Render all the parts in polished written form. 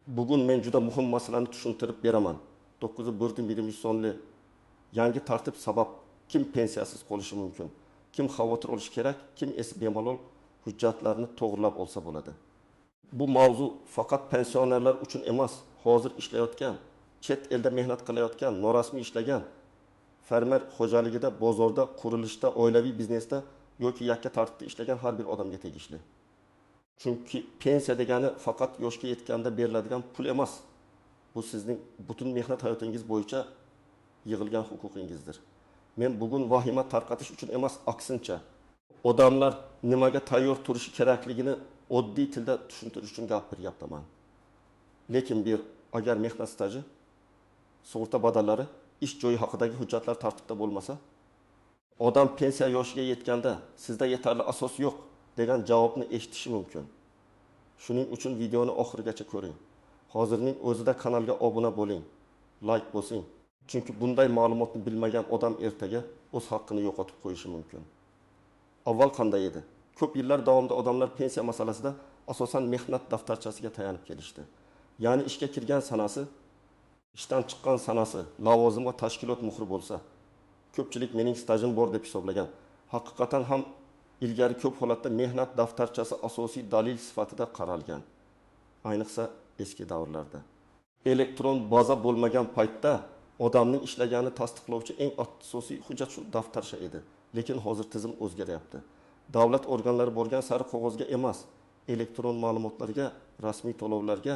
Bugun men juda muhim masalani tushuntirib beraman. 9-1 sonli yangi tartib sabab kim pensiyasiz qolishi mumkin, kim xavotir olishi kerak, kim esa bemalol hujjatlarni to'g'rilab olsa bo'ladi. Bu mavzu faqat pensionerlar uchun emas, hozir ishlayotgan, chet elda mehnat qilayotgan, norasmiy ishlagan, fermer xo'jaligida, bozorda, qurilishda, oilaviy biznesda yoki yakka tartibda ishlagan har bir odamga tegishli. Chunki pensiya degani faqat yoshga yetganda beriladigan pul emas. Bu sizning butun mehnat hayotingiz bo'yicha yig'ilgan huquqingizdir. Men bugun vahima tarqatish uchun emas, aksincha odamlar nimaga tayyor turishi kerakligini oddiy tilda tushuntirish uchun gapiryapman. Lekin bir agar mehnat staji, sug'urta badallari, ish joyi haqidagi hujjatlar tartibda bo'lmasa, odam pensiya yoshiga yetganda sizda yetarli asos yo'q degan javobni eshitishi mumkin. Shuning uchun videoni oxirigacha ko'ring. Hozirning o'zida kanalga obuna bo'ling, like bosing. Chunki bunday ma'lumotni bilmagan odam ertaga o'z haqqini yo'qotib qo'yishi mumkin. Avval qanday edi? Ko'p yillar davomida odamlar pensiya masalasida asosan mehnat daftarchasiga tayanib kelishdi. Ya'ni ishga kirgan sanasi, ishdan chiqqan sanasi, lavozim va tashkilot muhri bo'lsa, ko'pchilik mening stajim bor deb hisoblagan. Haqiqatan ham ilgari ko'p holatda mehnat daftarchasi asosiy dalil sifatida qaralgan. Ayniqsa eski davrlarda. Elektron baza bo'lmagan paytda odamning ishlagani tasdiqlovchi eng asosiy hujjat shu daftarcha edi. Lekin hozir tizim o'zgaryapti. Davlat organlari borgan sari qog'ozga emas, elektron ma'lumotlarga, rasmiy to'lovlarga,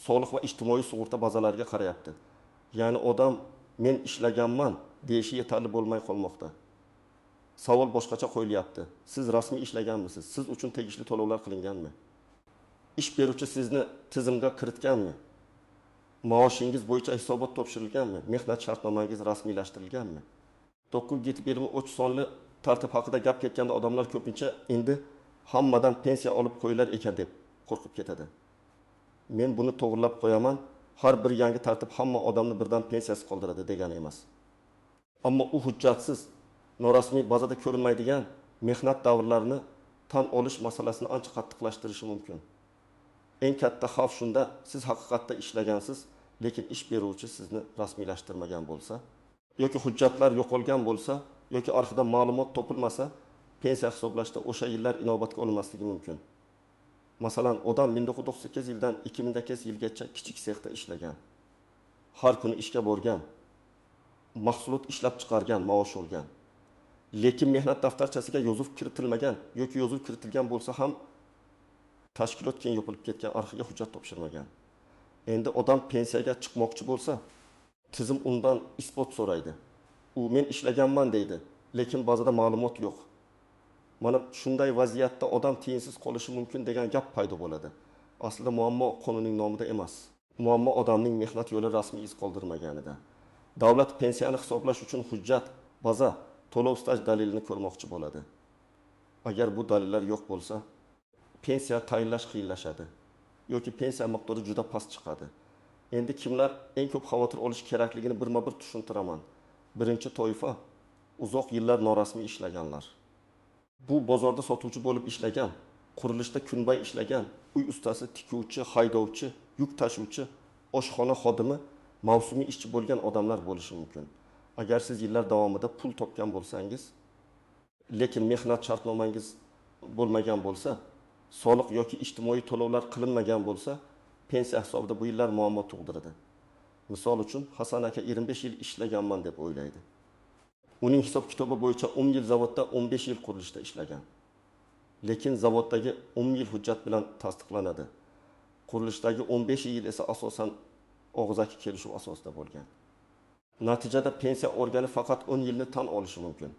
soliq va ijtimoiy sug'urta bazalariga qarayapti. Ya'ni odam men ishlaganman deyishi yetarli bo'lmay qolmoqda. Savol boshqacha qo'yilyapti. Siz rasmiy ishlaganmisiz? Siz uchun tegishli to'lovlar qilinganmi? Ish beruvchi sizni tizimga kiritganmi? Maoshingiz bo'yicha hisobot topshirilganmi? Mehnat shartnomangiz rasmiylashtirilganmi? 9-23 sonli tartib haqida gap ketganda odamlar ko'pincha endi hammadan pensiya olib qo'yilar ekan deb qo'rqib ketadi. Men buni to'g'rilab qo'yaman. Har bir yangi tartib hamma odamni birdan pensiyasiz qoldiradi degani emas. Ammo u hujjatsiz, norasmiy bazada ko'rinmaydigan mehnat davrlarini tan olish masalasini ancha qattiqlashtirishi mumkin. Eng katta xavf shunda, siz haqiqatda ishlagansiz, lekin ish beruvchi sizni rasmiylashtirmagan bo'lsa yoki hujjatlar yo'qolgan bo'lsa yoki arxivda ma'lumot topilmasa, pensiya hisoblashda o'sha yillar inobatga olinmasligi mumkin. Masalan, odam 1998 yildan 2008 yilgacha kichik sexda ishlagan, har kuni ishga borgan, mahsulot ishlab chiqargan, maosh olgan. Lekin mehnat daftarchasiga yozuv kiritilmagan yoki yozuv kiritilgan bo'lsa ham tashkilot keyin yopilib ketgan, arxivga hujjat topshirmagan. Endi odam pensiyaga chiqmoqchi bo'lsa, tizim undan isbot so'raydi. U men ishlaganman deydi, lekin bazada ma'lumot yo'q. Mana shunday vaziyatda odam tiyinsiz qolishi mumkin degan gap paydo bo'ladi. Aslida muammo qonunning nomida emas. Muammo odamning mehnat yo'li rasmiy iz qoldirmaganida. Davlat pensiyani hisoblash uchun hujjat, baza, to'lov staj dalilini ko'rmoqchi bo'ladi. Agar bu dalillar yo'q bo'lsa, pensiya tayinlash qiyinlashadi yoki pensiya miqdori juda past chiqadi. Endi kimlar eng ko'p xavotir olish kerakligini birma-bir tushuntiraman. Birinchi toifa uzoq yillar norasmiy ishlaganlar. Bu bozorda sotuvchi bo'lib ishlagan, qurilishda kunbay ishlagan, uy ustasi, tikuvchi, haydovchi, yuk tashuvchi, oshxona xodimi, mavsumiy ishchi bo'lgan odamlar bo'lishi mumkin. Agar siz yillar davomida pul topgan bo'lsangiz, lekin mehnat shartnomangiz bo'lmagan bo'lsa, soliq yoki ijtimoiy to'lovlar qilinmagan bo'lsa, pensiya hisobida bu yillar muammo tug'diradi. Misol uchun, Hasan aka 25 yil ishlaganman deb o'ylaydi. Uning hisob-kitobi bo'yicha 10 yil zavodda, 15 yil qurilishda ishlagan. Lekin zavoddagi 10 yil hujjat bilan tasdiqlanadi. Qurilishdagi 15 yil esa asosan og'zaki kelishuv asosida bo'lgan. Natijada pensiya organi faqat 10 yilni tan olishi mumkin.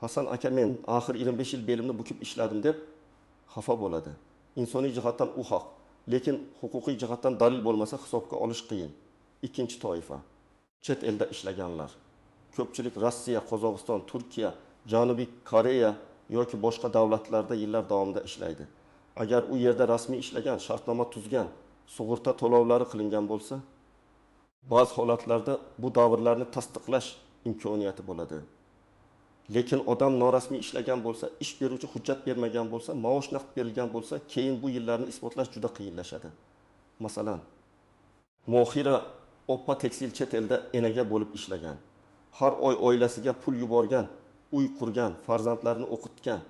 Hasan aka men axir 25 yil belimni bukib ishladim deb xafa bo'ladi. Insoniy jihatdan u haq, lekin huquqiy jihatdan dalil bo'lmasa hisobga olish qiyin. Ikkinchi toifa chet elda ishlaganlar. Ko'pchilik Rossiya, Qozog'iston, Turkiya, Janubiy Koreya yoki boshqa davlatlarda yillar davomida ishlaydi. Agar u yerda rasmiy ishlagan, shartnoma tuzgan, sug'urta to'lovlari qilingan bo'lsa, ba'zi holatlarda bu davrlarni tasdiqlash imkoniyati bo'ladi. Lekin odam norasmiy ishlagan bo'lsa, ish beruvchi hujjat bermagan bo'lsa, maosh naqd berilgan bo'lsa, keyin bu yillarni isbotlash juda qiyinlashadi. Masalan, Mohira opa tekstil chet elda enaga bo'lib ishlagan. Har oy oilasiga pul yuborgan, uy qurgan, farzandlarini o'qitgan.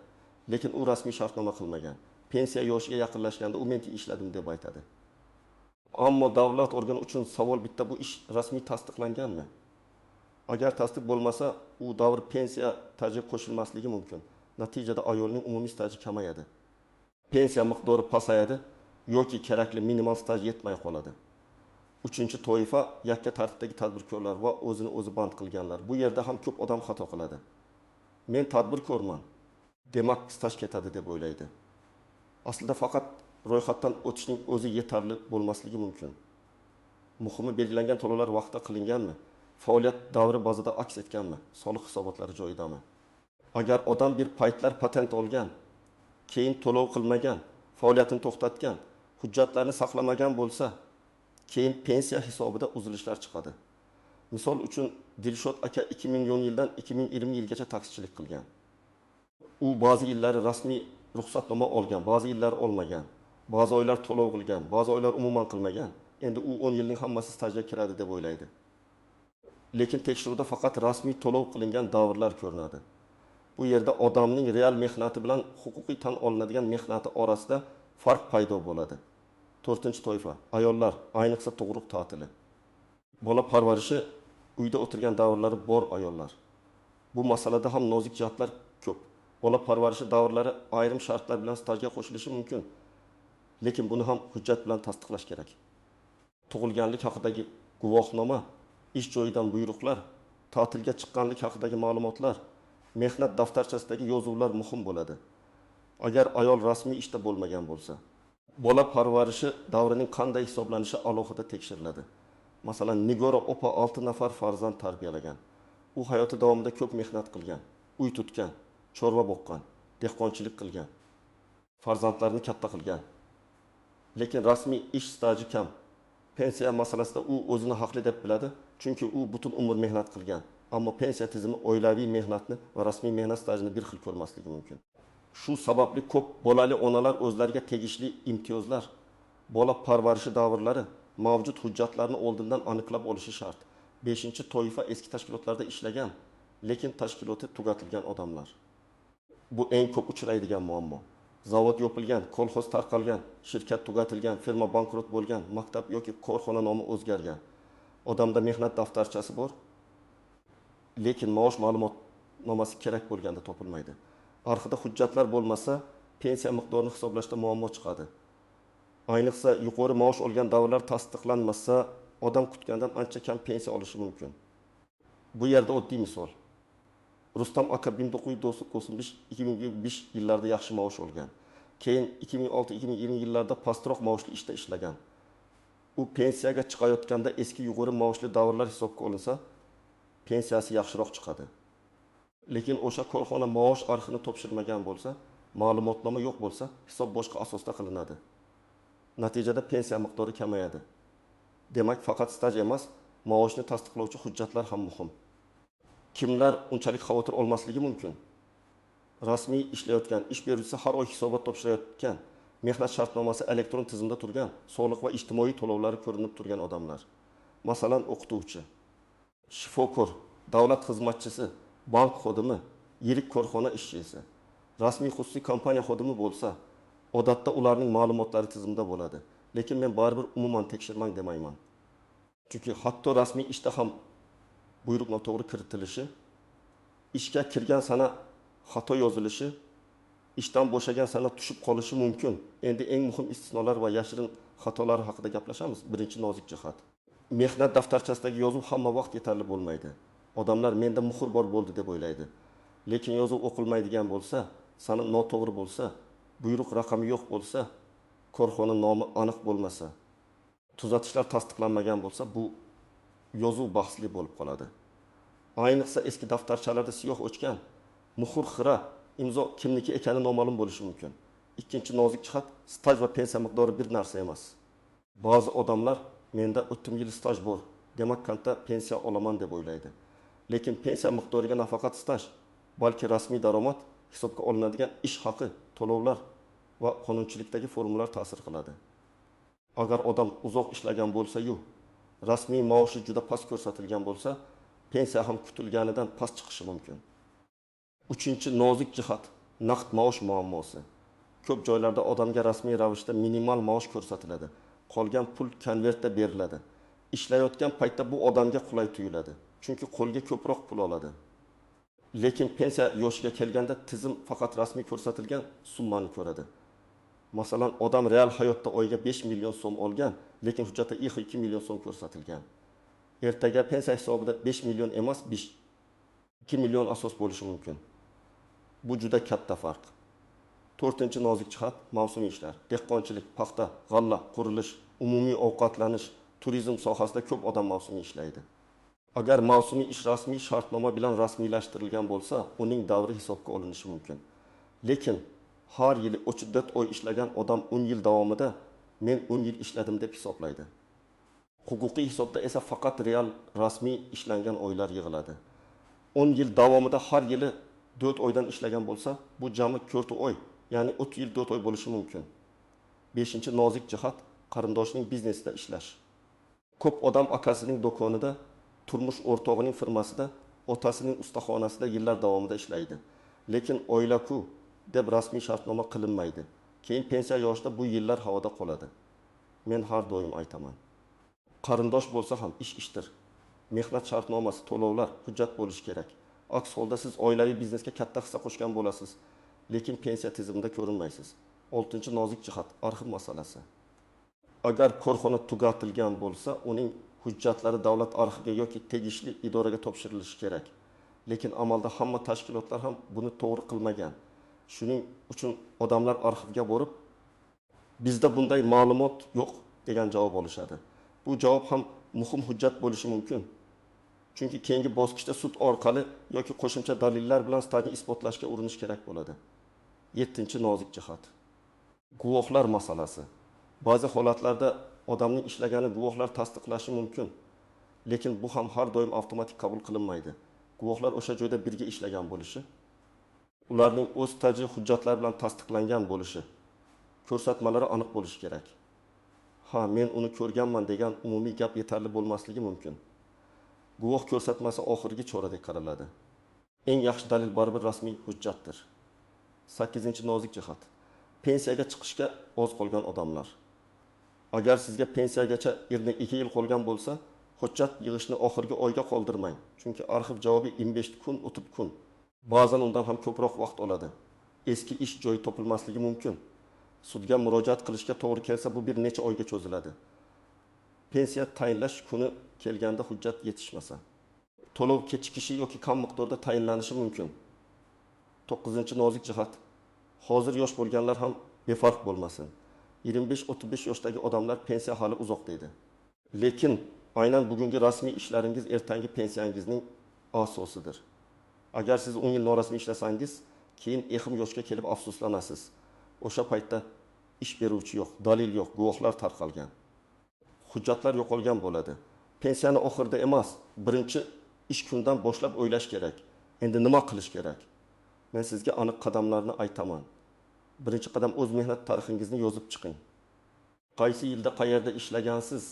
Lekin u rasmiy shartnoma qilmagan. Pensiya yoshiga yaqinlashganda u men ishladim deb aytadi. Ammo davlat organi uchun savol bitta: bu ish rasmiy tasdiqlanganmi? Agar tasdiq bo'lmasa, u davr pensiya staji qo'shilmasligi mumkin. Natijada ayolning umumiy staji kamayadi. Pensiya miqdori pasayadi yoki kerakli minimal staj yetmay qoladi. Uchinchi toifa yakka tartibdagi tadbirkorlar va o'zini o'zi band qilganlar. Bu yerda ham ko'p odam xato qiladi. Men tadbirkorman, demak staj ketadi deb o'ylaydi. Aslida faqat ro'yxatdan o'tishning o'zi yetarli bo'lmasligi mumkin. Muhimi, belgilangan to'lovlar vaqtida qilinganmi? Faoliyat davri bazada aks etganmi? Soliq hisobotlari joyidami? Agar odam bir paytlar patent olgan, keyin to'lov qilmagan, faoliyatini to'xtatgan, hujjatlarni saqlamagan bo'lsa, keyin pensiya hisobida uzilishlar chiqadi. Misol uchun Dilshod aka 2010 yildan 2020 yilgacha taksichilik qilgan. U ba'zi yillari rasmiy ruxsatnoma olgan, ba'zi yillari olmagan, ba'zi oylar to'lov qilgan, ba'zi oylar umuman qilmagan. Endi u 10 yilning hammasi stajga kiradi deb o'ylaydi. Lekin tekshiruvda faqat rasmiy to'lov qilingan davrlar ko'rinadi. Bu yerda odamning real mehnati bilan huquqiy tan olinadigan mehnati orasida farq paydo bo'ladi. To'rtinchi toifa ayollar, ayniqsa tug'ruq ta'tili. Bola parvarishi uyda o'tirgan davrlari bor ayollar. Bu masalada ham nozik jihatlar ko'p. Bola parvarishi davrlari ayrim shartlar bilan stajga qo'shilishi mumkin. Lekin buni ham hujjat bilan tasdiqlash kerak. Tug'ilganlik haqidagi guvohnoma, ish joyidan buyruqlar, ta'tilga chiqqanlik haqidagi ma'lumotlar, mehnat daftarchasidagi yozuvlar muhim bo'ladi. Agar ayol rasmiy ishda bo'lmagan bo'lsa, bola parvarishi davrining qanday hisoblanishi alohida tekshiriladi. Masalan, Nigora opa 6 nafar farzand tarbiyalagan. U hayoti davomida ko'p mehnat qilgan, uy tutgan, chorva boqqan, dehqonchilik qilgan, farzandlarini katta qilgan. Lekin rasmiy ish staji kam. Pensiya masalasida u o'zini haqli deb biladi, chunki u butun umr mehnat qilgan. Ammo pensiya tizimi oilaviy mehnatni va rasmiy mehnat stajini bir xil ko'rmasligi mumkin. Shu sababli ko'p bolali onalar o'zlariga tegishli imtiyozlar, bola parvarishi davrlari, mavjud hujjatlarni oldindan aniqlab olishi shart. 5-toifa eski tashkilotlarda ishlagan, lekin tashkiloti tugatilgan odamlar. Bu eng ko'p uchraydigan muammo. Zavod yopilgan, kolxoz tarqalgan, shirkat tugatilgan, firma bankrot bo'lgan, maktab yoki korxona nomi o'zgargan. Odamda mehnat daftarchasi bor, lekin maosh ma'lumotnomasi kerak bo'lganda topilmaydi. Arxivda hujjatlar bo'lmasa, pensiya miqdorini hisoblashda muammo chiqadi. Ayniqsa yuqori maosh olgan davrlar tasdiqlanmasa, odam kutgandan ancha kam pensiya olishi mumkin. Bu yerda oddiy misol. Rustam aka 1995-2005 yillarda yaxshi maosh olgan. Keyin 2006-2020 yillarda pastroq maoshli ishda ishlagan. U pensiyaga chiqayotganda eski yuqori maoshli davrlar hisobga olinsa, pensiyasi yaxshiroq chiqadi. Lekin o'sha korxona maosh arxivini topshirmagan bo'lsa, ma'lumotnoma yo'q bo'lsa, hisob boshqa asosda qilinadi. Natijada pensiya miqdori kamayadi. Demak, faqat staj emas, maoshni tasdiqlovchi hujjatlar ham muhim. Kimlar unchalik xavotir olmasligi mumkin? Rasmiy ishlayotgan, ish beruvchisi har oy hisobot topshirayotgan, mehnat shartnomasi elektron tizimda turgan, soliq va ijtimoiy to'lovlari ko'rinib turgan odamlar. Masalan, o'qituvchi, shifokor, davlat xizmatchisi, bank xodimi, yirik korxona ishchisi, rasmiy xususiy kompaniya xodimi bo'lsa, odatda ularning ma'lumotlari tizimda bo'ladi. Lekin men baribir umuman tekshirmang demayman. Chunki hatto rasmiy ishda ham buyruq noto'g'ri kiritilishi, ishga kirgan sana xato yozilishi, ishdan bo'shagan sana tushib qolishi mumkin. Endi eng muhim istisnolar va yashirin xatolar haqida gaplashamiz. Birinchi nozik jihat. Mehnat daftarchasidagi yozuv hamma vaqt yetarli bo'lmaydi. Odamlar menda muhr bor bo'ldi deb o'ylaydi. Lekin yozuv o'qilmaydigan bo'lsa, sana noto'g'ri bo'lsa, buyruq raqami yo'q bo'lsa, korxona nomi aniq bo'lmasa, tuzatishlar tasdiqlanmagan bo'lsa, bu yozuv bahsli bo'lib qoladi. Ayniqsa eski daftarchalarda siyoh o'chgan, muhr xira, imzo kimniki ekani noma'lum bo'lishi mumkin. Ikkinchi nozik jihat, staj va pensiya miqdori bir narsa emas. Ba'zi odamlar menda o'ttim yil staj bor, demak qancha pensiya olaman deb o'ylaydi. Lekin pensiya miqdoriga nafaqat staj, balki rasmiy daromad, hisobga olinadigan ish haqi, to'lovlar va qonunchilikdagi formulalar ta'sir qiladi. Agar odam uzoq ishlagan bo'lsa-yu, rasmiy maoshi juda past ko'rsatilgan bo'lsa, pensiya ham kutilganidan past chiqishi mumkin. Uchinchi nozik jihat naqd maosh muammosi. Ko'p joylarda odamga rasmiy ravishda minimal maosh ko'rsatiladi, qolgan pul konvertda beriladi. Ishlayotgan paytda bu odamga qulay tuyuladi, chunki qo'lga ko'proq pul oladi. Lekin pensiya yoshiga kelganda tizim faqat rasmiy ko'rsatilgan summani ko'radi. Masalan, odam real hayotda oyga 5 million so'm olgan, lekin hujjatda 2 million so'm ko'rsatilgan. Ertaga pensiya hisobida 5 million emas, 2 million asos bo'lishi mumkin. Bu juda katta farq. To'rtinchi nozik jihat mavsumiy ishlar. Dehqonchilik, paxta, g'alla, qurilish, umumiy ovqatlanish, turizm sohasida ko'p odam mavsumiy ishlaydi. Agar mavsumiy ish rasmiy shartnoma bilan rasmiylashtirilgan bo'lsa, uning davri hisobga olinishi mumkin. Lekin har yili 34 oy ishlagan odam 10 yil davomida men 10 yil ishladim deb hisoblaydi. Huquqiy hisobda esa faqat real rasmiy ishlangan oylar yig'iladi. 10 yil davomida har yili 4 oydan ishlagan bo'lsa, bu jami 4 oy, ya'ni 30 yil 4 oy bo'lishi mumkin. 5-nozik jihat qarindoshning biznesida ishlash. Ko'p odam akasining do'konida, turmush o'rtog'ining firmasida, otasining ustaxonasida yillar davomida ishlaydi. Lekin oila-ku deb rasmiy shartnoma qilinmaydi. Keyin pensiya yoshida bu yillar havoda qoladi. Men har doim aytaman. Qarindosh bo'lsa ham ish ishdir. Mehnat shartnomasi, to'lovlar, hujjat bo'lishi kerak. Aks holda siz oilaviy biznesga katta hissa qo'shgan bo'lasiz, lekin pensiya tizimida ko'rinmaysiz. 6-nozik jihat arxiv masalasi. Agar korxona tugatilgan bo'lsa, uning hujjatlari davlat arxiviga yoki tegishli idoraga topshirilishi kerak. Lekin amalda hamma tashkilotlar ham buni to'g'ri qilmagan. Shuning uchun odamlar arxivga borib, bizda bunday ma'lumot yo'q degan javob olishadi. Bu javob ham muhim hujjat bo'lishi mumkin. Chunki keyingi bosqichda sud orqali yoki qo'shimcha dalillar bilan stajni isbotlashga urinish kerak bo'ladi. 7-nozik jihat. Guvohlar masalasi. Ba'zi holatlarda odamning ishlagani guvohlar tasdiqlashi mumkin. Lekin bu ham har doim avtomatik qabul qilinmaydi. Guvohlar o'sha joyda birga ishlagan bo'lishi, ularning o'z staji hujjatlar bilan tasdiqlangan bo'lishi, ko'rsatmalari aniq bo'lishi kerak. Ha, men uni ko'rganman degan umumiy gap yetarli bo'lmasligi mumkin. Guvoh ko'rsatmasi oxirgi choradek qaraladi. Eng yaxshi dalil baribir rasmiy hujjatdir. 8-nozik jihat. Pensiyaga chiqishga oz qolgan odamlar. Agar sizga pensiyagacha 22 yil qolgan bo'lsa, hujjat yig'ishni oxirgi oyga qoldirmang. Chunki arxiv javobi 25 kun o'tib kun. Ba'zan undan ham ko'proq vaqt oladi. Eski ish joyi topilmasligi mumkin. Sudga murojaat qilishga to'g'ri kelsa, bu bir necha oyga cho'ziladi. Pensiya tayinlash kuni kelganda hujjat yetishmasa, to'lov kechikishi yoki kam miqdorda tayinlanishi mumkin. 9-nozik jihat. Hozir yosh bo'lganlar ham befarq bo'lmasin. 25-35 yoshdagi odamlar pensiya hali uzoq deydi. Lekin aynan bugungi rasmiy ishlaringiz ertangi pensiyangizning asosidir. Agar siz 10 yil norasmiy ishlasangiz, keyin exim yoshga kelib afsuslanasiz. O'sha paytda ish beruvchi yo'q, dalil yo'q, guvohlar tarqalgan. Hujjatlar yo'qolgan bo'ladi. Pensiyani oxirida emas, birinchi ish kundan boshlab o'ylash kerak. Endi nima qilish kerak? Men sizga aniq qadamlarni aytaman. Birinchi qadam o'z mehnat tarixingizni yozib chiqing. Qaysi yilda qayerda ishlagansiz,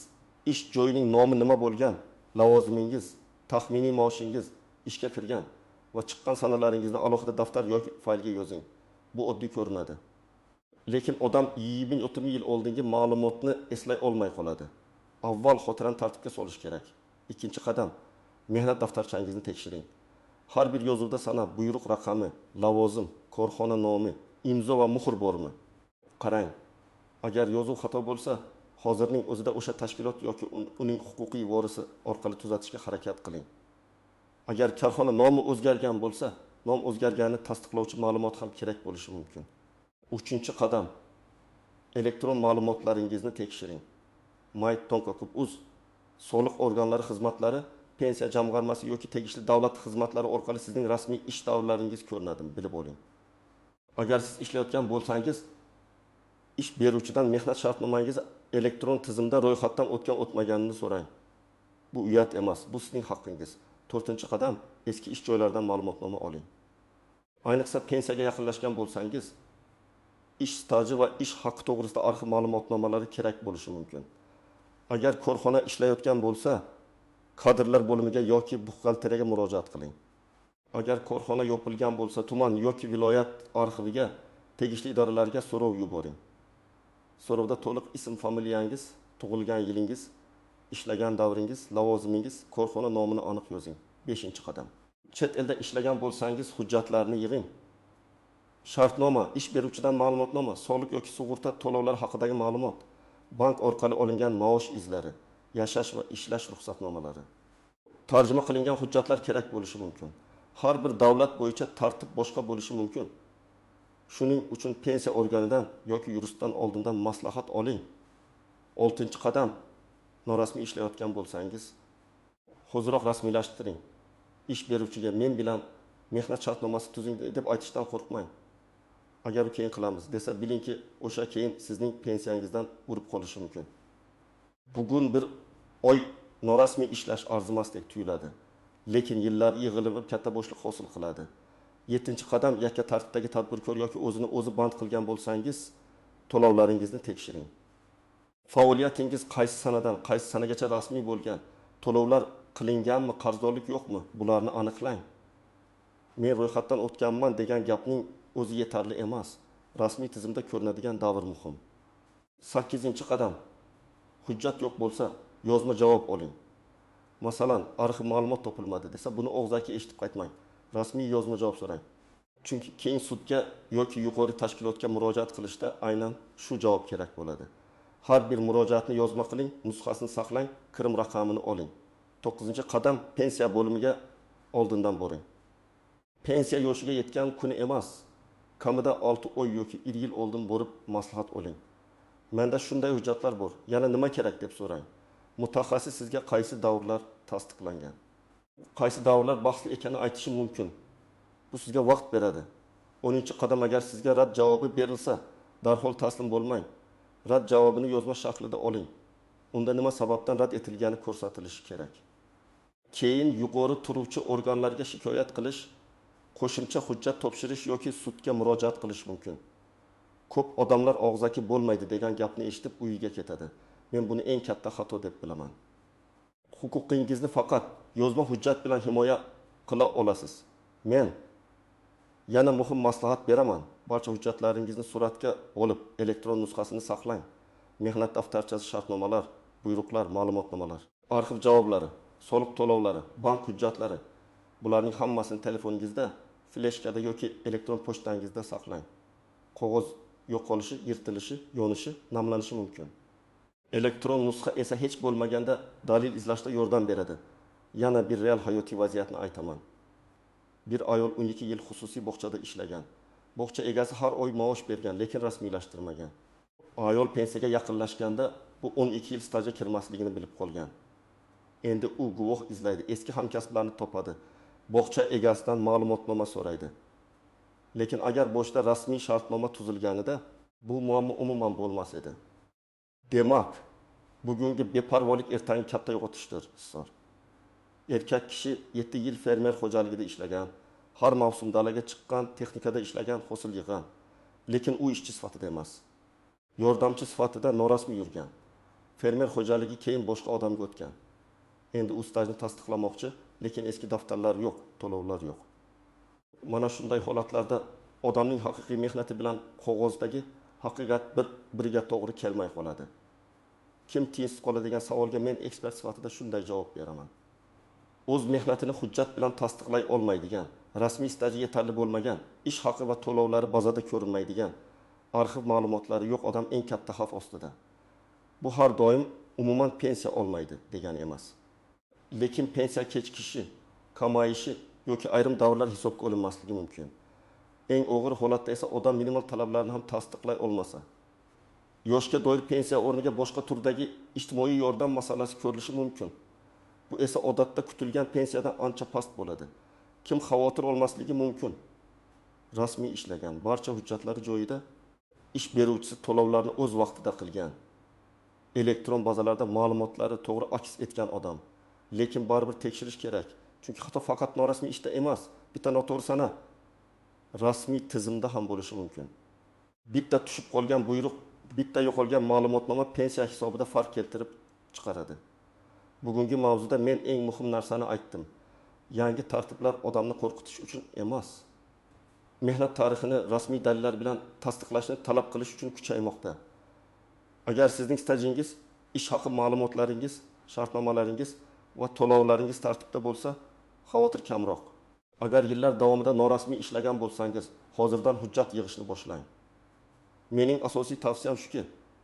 ish joyining nomi nima bo'lgan, lavozimingiz, taxminiy maoshingiz, ishga kirgan va chiqqan sanalaringizni alohida daftar yoki faylga yozing. Bu oddiy ko'rinadi. Lekin odam 20-30 yil oldingi ma'lumotni eslay olmay qoladi. Avval xotirani tartibga solish kerak. Ikkinchi qadam, mehnat daftarchangizni tekshiring. Har bir yozuvda sana, buyruq raqami, lavozim, korxona nomi, imzo va muhr bormi? Qarang. Agar yozuv xato bo'lsa, hozirning o'zida o'sha tashkilot yoki uning huquqiy vorisi orqali tuzatishga harakat qiling. Agar korxona nomi o'zgargan bo'lsa, nom o'zgarganini tasdiqlovchi ma'lumot ham kerak bo'lishi mumkin. Uchinchi qadam, elektron ma'lumotlaringizni tekshiring. My.uz, soliq organlari xizmatlari, pensiya jamg'armasi yoki tegishli davlat xizmatlari orqali sizning rasmiy ish davrlaringiz ko'rinadi, bilib oling. Agar siz ishlayotgan bo'lsangiz, ish beruvchidan mehnat shartnomangiz elektron tizimda ro'yxatdan o'tgan o'tmaganini so'rang. Bu uyat emas, bu sizning haqqingiz. To'rtinchi qadam, eski ish joylaridan ma'lumotnoma oling. Ayniqsa pensiyaga yaqinlashgan bo'lsangiz, Ish staji va ish haqi to'g'risida arxiv ma'lumotnomalari kerak bo'lishi mumkin. Agar korxona ishlayotgan bo'lsa, kadrlar bo'limiga yoki buxgalteriyaga murojaat qiling. Agar korxona yopilgan bo'lsa, tuman yoki viloyat arxiviga, tegishli idoralarga so'rov yuboring. So'rovda to'liq ism, familiyangiz, tug'ilgan yilingiz, ishlagan davringiz, lavozimingiz, korxona nomini aniq yozing. 5-qadam. Chet elda ishlagan bo'lsangiz, hujjatlarni yig'ing. Shartnoma, ish beruvchidan ma'lumotnoma, soliq yoki sug'urta to'lovlari haqidagi ma'lumot, bank orqali olingan maosh izlari, yashash va ishlash ruxsatnomalari. Tarjima qilingan hujjatlar kerak bo'lishi mumkin. Har bir davlat bo'yicha tartib boshqa bo'lishi mumkin. Shuning uchun pensiya organidan yoki yuristdan oldindan maslahat oling. 6-qadam. Norasmiy ishlayotgan bo'lsangiz, hoziroq rasmiylashtiring. Ish beruvchiga men bilan mehnat shartnomasi tuzing deb aytishdan qo'rqmang. Agar keyin qilamiz desa, bilingki, o'sha keyin sizning pensiyangizdan urib qolishi mumkin. Bugun bir oy norasmiy ishlash arzimasdek tuyuladi. Lekin yillar yig'ilib katta bo'shliq hosil qiladi. 7-qadam. Yakka tartibdagi tadbirkor yoki o'zini o'zi band qilgan bo'lsangiz, to'lovlaringizni tekshiring. Faoliyatingiz qaysi sanadan qaysi sanagacha rasmiy bo'lgan, to'lovlar qilinganmi, qarzdorlik yo'qmi, bularni aniqlang. Men ro'yxatdan o'tganman degan gapning o'zi yetarli emas. Rasmiy tizimda ko'rinadigan davr muhim. 8-qadam. Hujjat yo'q bo'lsa, yozma javob oling. Masalan, arxiv ma'lumot topilmadi desa, buni og'zaki eshitib qaytmang. Rasmiy yozma javob so'rang. Chunki keyin sudga yoki yuqori tashkilotga murojaat qilishda aynan shu javob kerak bo'ladi. Har bir murojaatni yozma qiling, nusxasini saqlang, kirim raqamini oling. 9-qadam. Pensiya bo'limiga oldindan boring. Pensiya yoshiga yetgan kuni emas, kamida 6 oy yoki 1 yil oldin borib maslahat oling. Menda shunday hujjatlar bor, yana nima kerak deb so'rang. Mutaxassis sizga qaysi davrlar tasdiqlangan, qaysi davrlar bahsli ekanini aytishi mumkin. Bu sizga vaqt beradi. 10-qadam. Agar sizga rad javobi berilsa, darhol taslim bo'lmang. Rad javobini yozma shaklida oling. Unda nima sababdan rad etilgani ko'rsatilishi kerak. Keyin yuqori turuvchi organlarga shikoyat qilish, qo'shimcha hujjat topshirish yoki sudga murojaat qilish mumkin. Ko'p odamlar og'zaki bo'lmaydi degan gapni eshitib uyiga ketadi. Men buni eng katta xato deb bilaman. Huquqingizni faqat yozma hujjat bilan himoya qila olasiz. Men yana muhim maslahat beraman. Barcha hujjatlaringizni suratga olib, elektron nusxasini saqlang. Mehnat daftarchasi, shartnomalar, buyruqlar, ma'lumotnomalar, arxiv javoblari, soliq to'lovlari, bank hujjatlari, bularning hammasini telefoningizda, fleshkada yoki elektron pochtangizda saqlang. Qog'oz yo'qolishi, yirtilishi, yonishi, namlanishi mumkin. Elektron nusxa esa hech bo'lmaganda dalil izlashda yordam beradi. Yana bir real hayotiy vaziyatni aytaman. Bir ayol 12 yil xususiy bog'chada ishlagan. Bog'cha egasi har oy maosh bergan, lekin rasmiylashtirmagan. Ayol pensiyaga yaqinlashganda bu 12 yil stajga kirmasligini bilib qolgan. Endi u guvoh izlaydi, eski hamkasblarini topadi. Bog'cha egasidan ma'lumotnoma so'raydi. Lekin agar boshda rasmiy shartnoma tuzilganida bu muammo umuman bo'lmas edi. Demak, bugungi beparvolik ertangi katta yo'qotishdir, Hisor. Erkak kishi 7 yil fermer xo'jaligida ishlagan, har mavsum dalaga chiqqan, texnikada ishlagan, hosil yig'gan. Lekin u ishchi sifatida emas. Yordamchi sifatida norasmiy yurgan. Fermer xo'jaligi keyin boshqa odamga o'tgan. Endi u stajni tasdiqlamoqchi, lekin eski daftarlar yo'q, to'lovlar yo'q. Mana shunday holatlarda odamning haqiqiy mehnati bilan qog'ozdagi haqiqat bir-biriga to'g'ri kelmay qoladi. Kim tiyinsiz qoladi degan savolga men ekspert sifatida shunday javob beraman. O'z mehnatini hujjat bilan tasdiqlay olmaydigan, rasmiy staji yetarli bo'lmagan, ish haqi va to'lovlari bazada ko'rinmaydigan, arxiv ma'lumotlari yo'q odam eng katta xavf ostida. Bu har doim umuman pensiya olmaydi degani emas. Lekin pensiya kechikishi, kamayishi yoki ayrim davrlar hisobga olinmasligi mumkin. Eng og'ir holatda esa odam minimal talablarni ham tasdiqlay olmasa, yoshga doir pensiya o'rniga boshqa turdagi ijtimoiy yordam masalasi ko'rilishi mumkin. Bu esa odatda kutilgan pensiyadan ancha past bo'ladi. Kim xavotir olmasligi mumkin? Rasmiy ishlagan, barcha hujjatlari joyida, ish beruvchisi to'lovlarni o'z vaqtida qilgan, elektron bazalarda ma'lumotlari to'g'ri aks etgan odam. Lekin baribir tekshirish kerak. Chunki xato faqat norasmiy ishda emas, bitta noto'g'ri sana rasmiy tizimda ham bo'lishi mumkin. Bitta tushib qolgan buyruq, bitta yo'qolgan ma'lumotnoma pensiya hisobida farq keltirib chiqaradi. Bugungi mavzuda men eng muhim narsani aytdim. Yangi tartiblar odamni qo'rqitish uchun emas, mehnat tarixini rasmiy dalillar bilan tasdiqlashni talab qilish uchun kuchaymoqda. Agar sizning stajingiz, ish haqi ma'lumotlaringiz, shartnomalaringiz va to'lovlaringiz tartibda bo'lsa, xavotir kamroq. Agar yillar davomida norasmiy ishlagan bo'lsangiz, hozirdan hujjat yig'ishni boshlang. Mening asosiy tavsiyam shuki,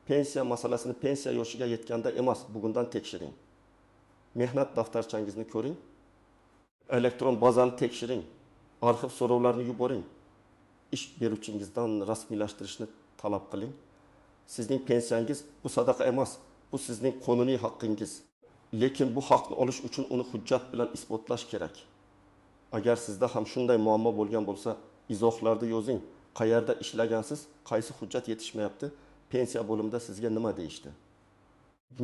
pensiya masalasini pensiya yoshiga yetganda emas, bugundan tekshiring. Mehnat daftarchangizni ko'ring, elektron bazani tekshiring, arxiv so'rovlarini yuboring. Ish beruvchingizdan rasmiylashtirishni talab qiling. Sizning pensiyangiz bu sadaqa emas, bu sizning qonuniy haqqingiz. Lekin bu haqni olish uchun uni hujjat bilan isbotlash kerak. Agar sizda ham shunday muammo bo'lgan bo'lsa, izohlarda yozing. Qayerda ishlagansiz, qaysi hujjat yetishmayapti, pensiya bo'limida sizga nima deyishdi?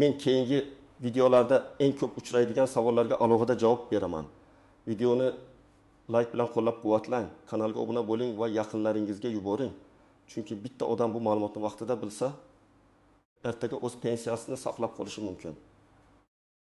Men keyingi videolarda eng ko'p uchraydigan savollarga alohida javob beraman. Videoni like bilan qo'llab-quvvatlang, kanalga obuna bo'ling va yaqinlaringizga yuboring. Chunki bitta odam bu ma'lumotni vaqtida bilsa, ertaga o'z pensiyasini saqlab qolishi mumkin.